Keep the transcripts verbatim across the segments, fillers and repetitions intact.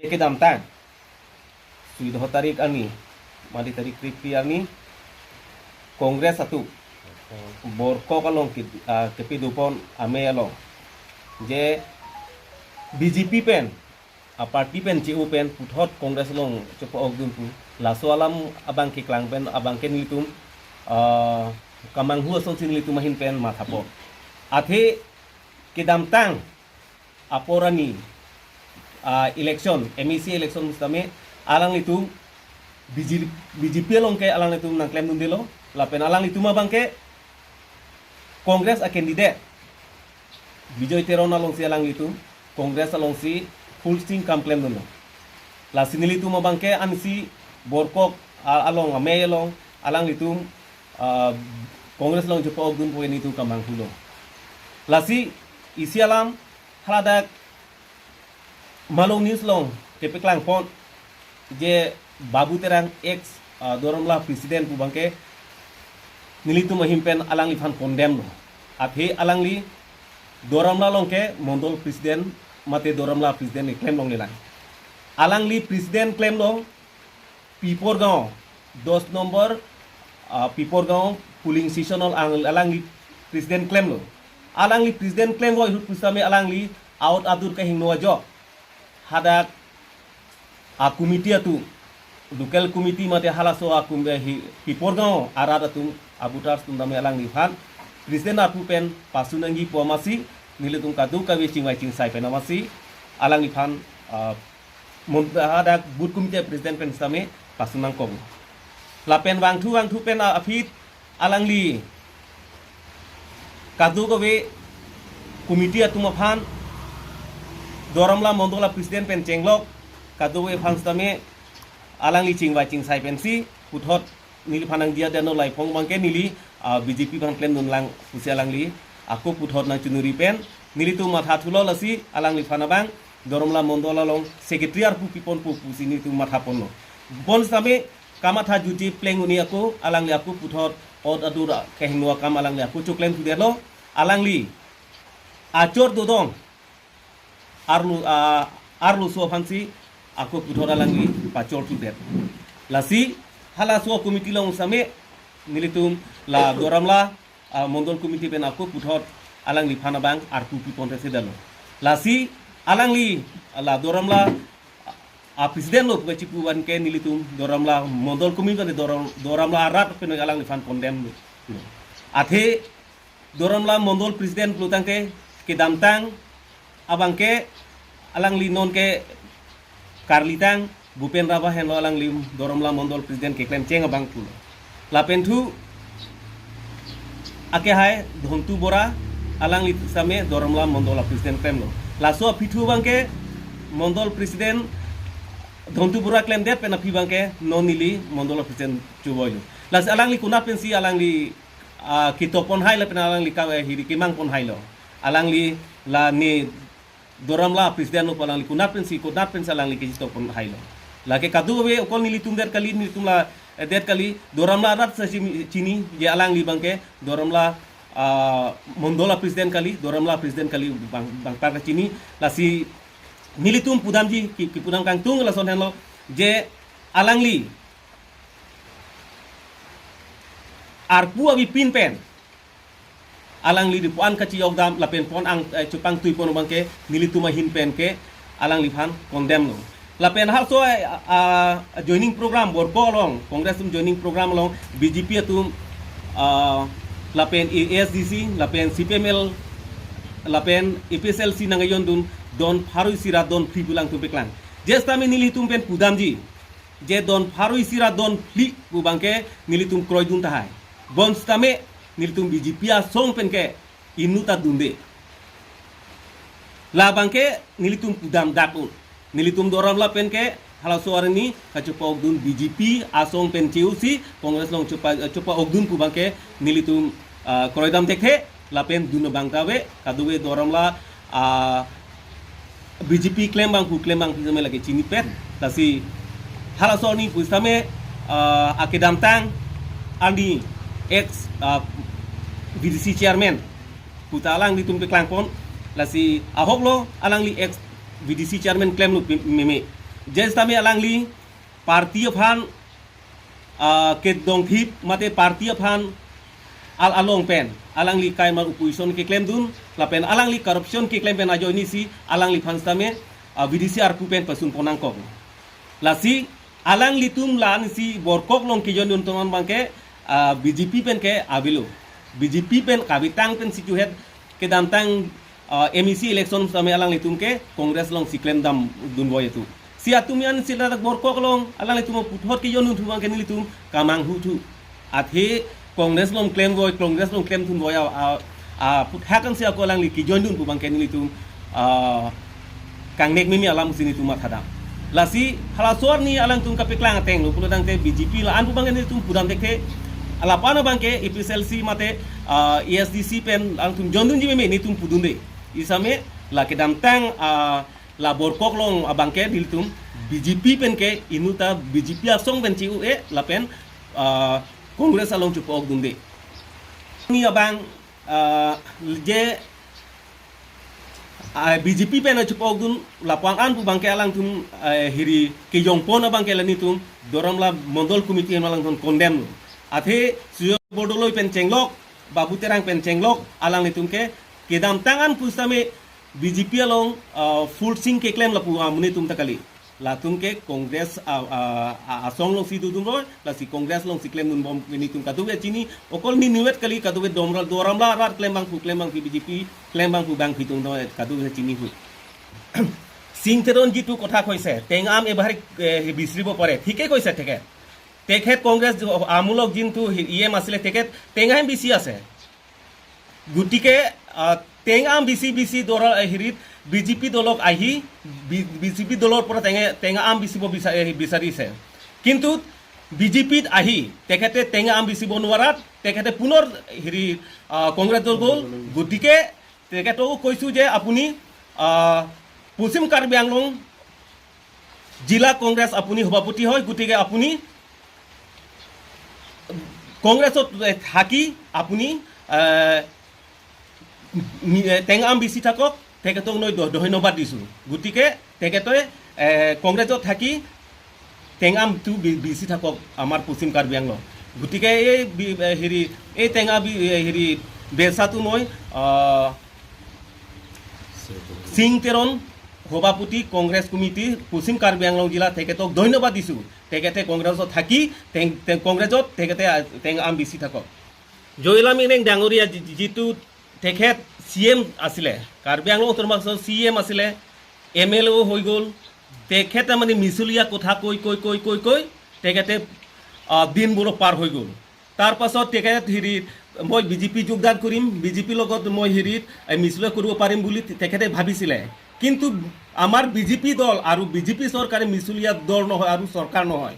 Kedamtang suidoho tarik arni, madi tarik krikri arni, Congress atum Borkok along ke, ah, kepidupon amei along je B J P pen, a party pen che-o pen puthot Congress along chepa-okdun pu, laso alam abang keklang pen abang ke nelitum, ah, kemanghu asonsi nelitum ahin pen mathapon. Athe kedamtang apor arni, ah, election, M A C election sitame alanglitum B J P, B J P along ke alanglitum nangklemdundelo, lapen alanglitum abang ke Congress a candidate Bijoy Teron alongsi alanglitum Congress alongsi full steam kam klemdunlo. Lasi nelitum abang ke ansi Borkok, ah, along amei along alanglitum, ah, Congress along chepa-okdun pu nelitum kemanghulo. Lasi isi alam haladak Malong News along kepaklangpon je Babu Terang ex, ah, Doramla president pu abang ke nelitum ahin pen alangliphan condemn lo. Athe alangli Doramla along ke mondol president mate Doramla president keklem longlelang. Alangli president klemlo Piporgaon, dos nombor, ah, Piporgaon polling station along alangli president klemlo. Alangli president klemvoi ahut pusitame alangli aot adur kehingno ajok hadak a committee atum, local committee mate halaso akum, eh, hi, Piporgaon arat atum, a voters atum tame alangliphan president arpu pen pasu nangji pu amatsi, nelitum kadokave chingvai chingsai pen amatsi alangliphan, ah, mon-, hadak booth committee president pen sitame pasu nangkok. Lapen vangthu vangthu pen a-, aphi alangli kadokave committee atum aphan Doramla mondol a president pen chenglok, kadokave aphan sitame alangli chingvai chingsai pensi puthot neliphan nangji aden lo, laipong abang ke neli, ah, B J P aphan klemdunlang pusi alangli ako puthot nangchinuri pen nelitum mathathulo. Lasi alangliphan abang Doramla mondol along secretary arpu piponpo pusi nelitum mathaponlo. Bonsitame kamatha jutji pleng un-e ako alangli ako puthot aot adur kehingno akam alangli ako choklemthudetlo. Alangli achor dodong arlo, ah, arloso aphansi ako puthot alangli pachorthudet. Lasi halaso committee along sitame nelitum la Doramla, ah, mondol committee pen ako puthot alangliphan abang arpu piponte sedalo. Lasi alangli la Doramla a president lo pu kachipu abang ke nelitum Doramla mondol committee pen Doram-, Doramla arat pen alangliphan condemn lo. Athe Doramla mondol president pulo tangte kedamtang abang ke alangli non ke karlitang Bhupen Rabha henlo alangli Doramla mondol president keklemcheng abang pulo. Lapen thu akehai Dhontu Bora alangli sitame Doramla mondol a president klemlo. Laso aphi thu abang ke mondol president Dhontu Bora klemdet pen aphi abang ke non neli mondol a president chovoilo. Lasi alangli konat pensi alangli, ah, ketokpon hai lapen alangli ka, eh, hiri kemangpon hailo. Alangli la ne Doramla president lo pu alangli konat pensi, konat pensi alangli kechetokpon hailo. Lake kadokave okol nelitum det kali, nelitum la, eh, det kali, Doramla arat si chini, chini, je alangli abang ke Doramla, ah, mondol a president kali, Doramla president kali abang, abang ta kachini. Lasi nelitum pudamji, ki, kipudam kangtung lason henlo je alangli arpu abipin pen alangli di puan kachiyokdam lapen pon ang, eh, chupangtuipon abang ke nelitum ahin pen ke alangliphan condemn lo. Lapen halaso, eh, ah, joining program Borkok along, Congress atum joining program along B J P atum, ah, lapen A S D C, lapen C P M L, lapen A P H L C nangkejondun don pharo isi ra don phli pu alangtum paklang. Je sitame nelitum pen pudamji je don pharo isi ra don phli pu abang ke nelitum kroidun tahai. Bonsitame nelitum B J P asong pen ke inut ta dunde. Labang ke nelitum pudam dak un. Nelitum Doramla pen ke halaso arni kachepa-okdun B J P asong pen che-osi Congress along chepa, chepa-okdun pu abang ke nelitum, ah, kroidam thekthe lapen dun abang ta ave, kadokave Doramla, ah, B J P klem abang pu klem abang pu sitame lake chinipet. Lasi halaso arni pusitame, ah, akedamtang arni ex, ah, V D C chairman puta alanglitum paklangpon. Lasi ahok lo alangli ex V D C chairman klemlo pi-, meme. Jes tame alangli party aphan, ah, kedongthip mate party aphan al along pen alangli kaimar opposition keklemdun lapen alangli corruption keklem pen ajoinesi alangliphan sitame, ah, B D C arpu pen pasun pon nangkok. Lasi alanglitum la-ansi Borkok along kejoindun atum abangke, ah, B J P pen ke avelo. B J P pen kavitang pen si chuhet kedamtang, ah, M A C election sitame alanglitum ke Congress alongsi klemdam dunvoi atum. Si atum an si ladak Borkok along alanglitum puthot kejoindun atum abangke nelitum kamanghu thu. Athe Congress along klemvoi, Congress along klemdunvoi a, a, a, aphuthak ansi ako alangli kejoindun pu abangke nelitum, ah, kangnek mimi alam si nelitum mathadam. Lasi halaso arni alangtum kapeklang atenglo pulotangte B J P la-an pu abangke nelitum pudam thekthe. Lapu-an abangke A P H L C mate, ah, A S D C pen alangtum joindunji meme nelitum pudunde. Isi tame la kedamtang, ah, la Borkok along abangke nelitum B J P pen ke inutta B J P asong pen che-o-e lapen, ah, Congress along chepa-okdunde. Ni abang, ah, je, ah, B J P pen chepa-okdun lapu-an pu abangke alangtum, eh, hiri kejongpon abangke la nelitum Doramla Mondol Committee alangtum condemn lo. Athe Sujoy Bordoloi pen chenglok, Babu Terang pen chenglok, alanglitum ke kedamtang an pusitame B J P along, ah, full sing keklem lapu amonit atum ta kali. Latum ke Congress, ah, ah, ah, asong alongsi dodunvoi, lasi Congress alongsi klemdunbom nelitum kadokave chini, okol neli nivet kali kadokave Doramla, Doramla arat klembangphu, klembangpi B J P, klembangphu bangphi atum do kadokave chiniphu. Singh তেৰণে যিটো কথা কৈছে, টেঙা আম এবাৰ, এ, বিচৰিব পাৰে, ঠিকেই কৈছে তেখেত। তেখেত কংগ্ৰেছ য-, আমুলক যোনটো হি-, ই এম আছিলে, তেখেত টেঙা আম বিচি আছে। গতিকে, আহ, টেঙা আম বিচি বিচি দলৰ, এ, হেৰিত বি জে পি দলক আহি, বি-, বি জে পি দলৰ পৰা টেঙে-, টেঙা আম বিচিব বিচা-, এ, বিচাৰিছে। কিন্তু বি জে পিত আহি তেখেতে টেঙা আম বিচিব নোৱাৰাত তেখেতে পুনৰ হেৰি, আহ, কংগ্ৰেছ দল গ'ল। গতিকে তেখেতকো কৈছোঁ যে আপুনি, আহ, পশ্চিম কাৰ্বি আংলং জিলা কংগ্ৰেছ আপুনি সভাপতি হয়, গতিকে আপুনি কংগ্ৰেছত, এ, থাকি আপুনি, এ, নি-, এ, টেঙা আম বিচি থাকক, তেখেতক মই ধ-, ধন্যবাদ দিছোঁ। গতিকে তেখেতে, এ, কংগ্ৰেছত থাকি টেঙা আমটো বি-, বিচি থাকক আমাৰ পশ্চিম কাৰ্বি আংলং। গতিকে এই বি-, এ, হেৰি, এই টেঙা বি-, এ, হেৰি, বেচাটো মই, আ, সিং তেৰণ সভাপতি কংগ্ৰেছ কমিটি পশ্চিম কাৰ্বি আংলং জিলা তেখেতক ধন্যবাদ দিছোঁ। তেখেতে কংগ্ৰেছত থাকি টেং-, টেং-, কংগ্ৰেছত তেখেতে, আ, টেঙা আম বিচি থাকক। জয়ৰাম ইংলেং ডাঙৰীয়া যি-, যিটো তেখেত চি এম আছিলে, কাৰ্বি আংলং অট'নমাছৰ চি এম আছিলে, এম এল এও হৈ গ'ল। তেখেতে মানে মিছলীয়া কথা কৈ কৈ কৈ কৈ কৈ তেখেতে, আহ, দিনবোৰো পাৰ হৈ গ'ল। তাৰ পাছত তেখেত হেৰি, মই বি জে পি যোগদান কৰিম, বি জে পিৰ লগত মই হেৰিত, এ, মিছলীয়া কৰিব পাৰিম বুলি তেখেতে ভাবিছিলে। কিন্তু আমাৰ বি জে পি দল আৰু বি জে পি চৰকাৰে মিছলীয়া দল নহয় আৰু চৰকাৰ নহয়।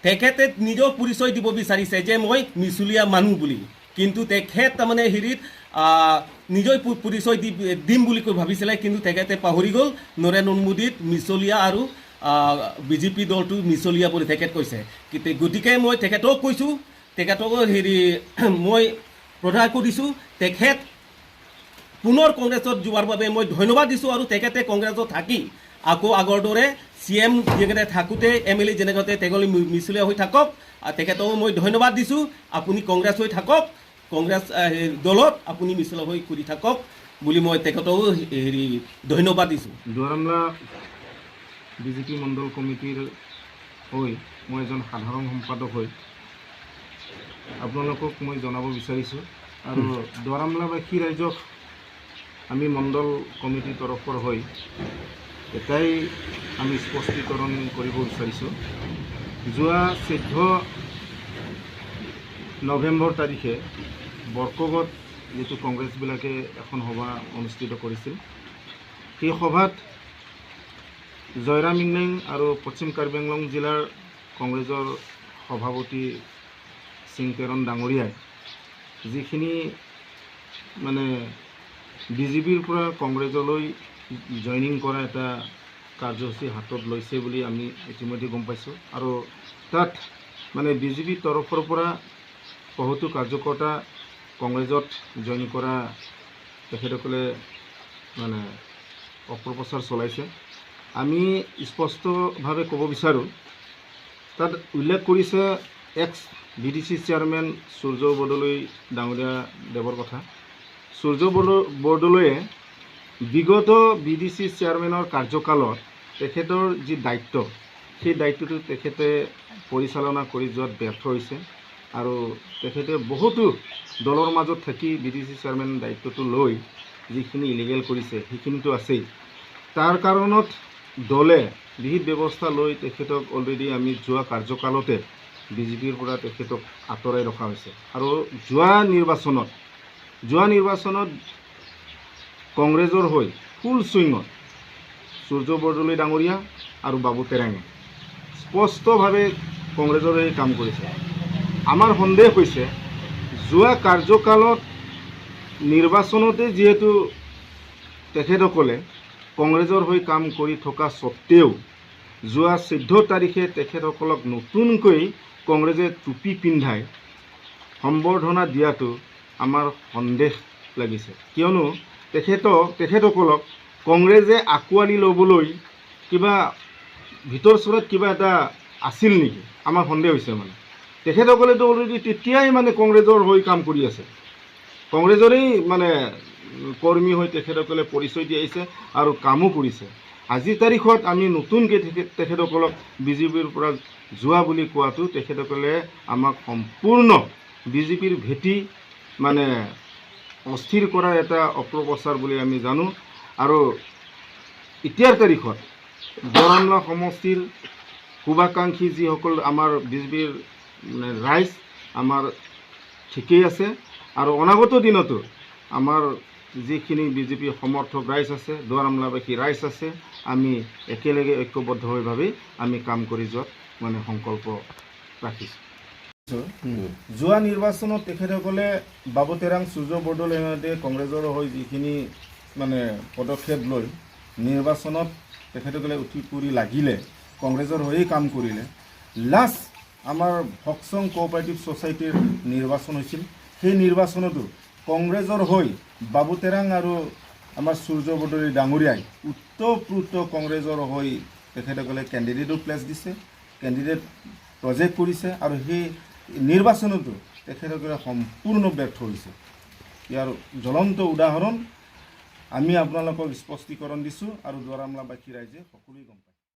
তেখেতে নিজেও পৰিচয় দিব বিচাৰিছে যে মই মিছলীয়া মানুহ বুলি, কিন্তু তেখেত তাৰমানে হেৰিত, আহ, নিজেই প-, পৰিচয় দি, দিম বুলি কৈ ভাবিছিলে, কিন্তু তেখেতে পাহৰি গ'ল নৰেন্দ্ৰ মোদীত মিছলীয়া আৰু, আহ, বি জে পি দলটো মিছলীয়া বুলি তেখেত কৈছে। গতি-, গতিকে মই তেখেতক কৈছোঁ, তেখেতকো হেৰি মই প্ৰধাৰ কৰিছোঁ, তেখেত পুনৰ কংগ্ৰেছত যোৱাৰ বাবে মই ধন্যবাদ দিছোঁ আৰু তেখেতে কংগ্ৰেছত থাকি আকৌ আগৰ দৰে চি এম যেনেকে থাকোঁতে, এম এল এ যেনেকে তেখেতে মি-, মিছলীয়া হৈ থাকক। আৰু তেখেতকো মই ধন্যবাদ দিছোঁ, আপুনি কংগ্ৰেছ হৈ থাকক, কংগ্ৰেছ, আহ, দলত আপুনি মিছলীয়া হৈ কৰি থাকক বুলি মই তেখেতকো হেৰি ধন্যবাদ দিছোঁ। দুৱাৰামলা বি জে পি মণ্ডল কমিটিৰ হৈ মই এজন সাধাৰণ সম্পাদক হৈ আপোনালোকক মই জনাব বিচাৰিছোঁ আৰু দুৱাৰামলাবাসী ৰাইজক আমি মণ্ডল কমিটিৰ তৰফৰ হৈ এটাই আমি স্পষ্টীকৰণ কৰিব বিচাৰিছোঁ। যোৱা চৈধ্য নৱেম্বৰ তাৰিখে বৰকগত যিটো কংগ্ৰেছবিলাকে এখন সভা অনুষ্ঠিত কৰিছিল, সেই সভাত জয়ৰাম ইংলেং আৰু পশ্চিম কাৰ্বি আংলং জিলাৰ কংগ্ৰেছৰ সভাপতি সিং তেৰণ ডাঙৰীয়াই যিখিনি মানে বি জে পিৰ পৰা কংগ্ৰেছলৈ জইনিং কৰা এটা কাৰ্যসূচী হাতত লৈছে বুলি আমি ইতিমধ্যে গম পাইছোঁ। আৰু তাত মানে বি জে পিৰ তৰফৰ পৰা বহুতো কাৰ্যকৰ্তা কংগ্ৰেছত জইন কৰা তেখেতসকলে মানে অপপ্ৰচাৰ চলাইছে। আমি স্পষ্টভাৱে ক'ব বিচাৰোঁ, তাত উল্লেখ কৰিছে ex B D C chairman Surya Bordoloi ডাঙৰীয়া দেৱৰ কথা। সূৰ্য বৰদ-, বৰদলৈয়ে বিগত বি ডি চি চেয়াৰমেনৰ কাৰ্যকালত তেখেতৰ যি দায়িত্ব, সেই দায়িত্বটো তেখেতে পৰিচালনা কৰি যোৱাত ব্যৰ্থ হৈছে। আৰু তেখেতে বহুতো দলৰ মাজত থাকি বি ডি চি চেয়াৰমেন দায়িত্বটো লৈ যিখিনি ইলিগেল কৰিছে, সেইখিনিতো আছেই। তাৰ কাৰণত দলে বিহিত ব্যৱস্থা লৈ তেখেতক অলৰেডি আমি যোৱা কাৰ্যকালতে বি জে পিৰ পৰা তেখেতক আঁতৰাই ৰখা হৈছে। আৰু যোৱা নিৰ্বাচনত, যোৱা নিৰ্বাচনত কংগ্ৰেছৰ হৈ ফুল চুইঙত সূৰ্য বৰদলৈ ডাঙৰীয়া আৰু বাবু তেৰাঙে স্পষ্টভাৱে কংগ্ৰেছৰ হৈ কাম কৰিছে। আমাৰ সন্দেহ হৈছে, যোৱা কাৰ্যকালত নিৰ্বাচনতে যিহেতু তেখেতসকলে কংগ্ৰেছৰ হৈ কাম কৰি থকা স্বত্বেও যোৱা চৈধ্য তাৰিখে তেখেতসকলক নতুনকৈ কংগ্ৰেছে টুপি পিন্ধাই সম্বৰ্ধনা দিয়াটো আমাৰ সন্দেহ লাগিছে। কিয়নো তেখেতক, তেখেতসকলক কংগ্ৰেছে আঁকোৱালি ল'বলৈ কিবা ভিতৰ চৰাত কিবা এটা আছিল নেকি, আমাৰ সন্দেহ হৈছে। মানে তেখেতসকলেতো অলৰেডি তেতিয়াই মানে কংগ্ৰেছৰ হৈ কাম কৰি আছে, কংগ্ৰেছৰেই মানে কৰ্মী হৈ তেখেতসকলে পৰিচয় দি আহিছে আৰু কামো কৰিছে। আজিৰ তাৰিখত আমি নতুনকৈ তেখে-, তেখেতসকলক বি জে পিৰ পৰা যোৱা বুলি কোৱাটো তেখেতসকলে আমাক সম্পূৰ্ণ বি জে পিৰ ভেটি মানে অস্থিৰ কৰাৰ এটা অপপ্ৰচাৰ বুলি আমি জানো। আৰু এতিয়াৰ তাৰিখত দুৱাৰ আমলা সমষ্টিৰ শুভাকাংক্ষী যিসকল আমাৰ বি জে পিৰ মানে ৰাইজ আমাৰ ঠিকেই আছে, আৰু অনাগত দিনতো আমাৰ যিখিনি বি জে পি সমৰ্থক ৰাইজ আছে, দুৱাৰ আমলাবাসী ৰাইজ আছে, আমি একেলগে ঐক্যবদ্ধভাৱে আমি কাম কৰি যোৱাত মানে সংকল্প ৰাখিছোঁ। যোৱা নিৰ্বাচনত তেখেতসকলে বাবু তেৰাং, সূৰ্য বৰদলৈ সিহঁতে কংগ্ৰেছৰ হৈ যিখিনি মানে পদক্ষেপ লৈ নিৰ্বাচনত তেখেতসকলে উঠি পৰি লাগিলে, কংগ্ৰেছৰ হৈয়ে কাম কৰিলে। লাষ্ট আমাৰ ভকচং কোঅপাৰেটিভ ছ'চাইটিৰ নিৰ্বাচন হৈছিল। সেই নিৰ্বাচনতো কংগ্ৰেছৰ হৈ বাবু তেৰাং আৰু আমাৰ সূৰ্য বৰদলৈ ডাঙৰীয়াই ওতপ্ৰোত কংগ্ৰেছৰ হৈ তেখেতসকলে কেণ্ডিডেটো প্লেচ দিছে, কেণ্ডিডেট প্ৰজেক্ট কৰিছে আৰু সেই নিৰ্বাচনতো তেখেতসকলে সম্পূৰ্ণ ব্যৰ্থ হৈছে। ইয়াৰ জ্বলন্ত উদাহৰণ আমি আপোনালোকক স্পষ্টীকৰণ দিছোঁ আৰু দুৱাৰ আমলাবাসী ৰাইজে সকলোৱে গম পায়।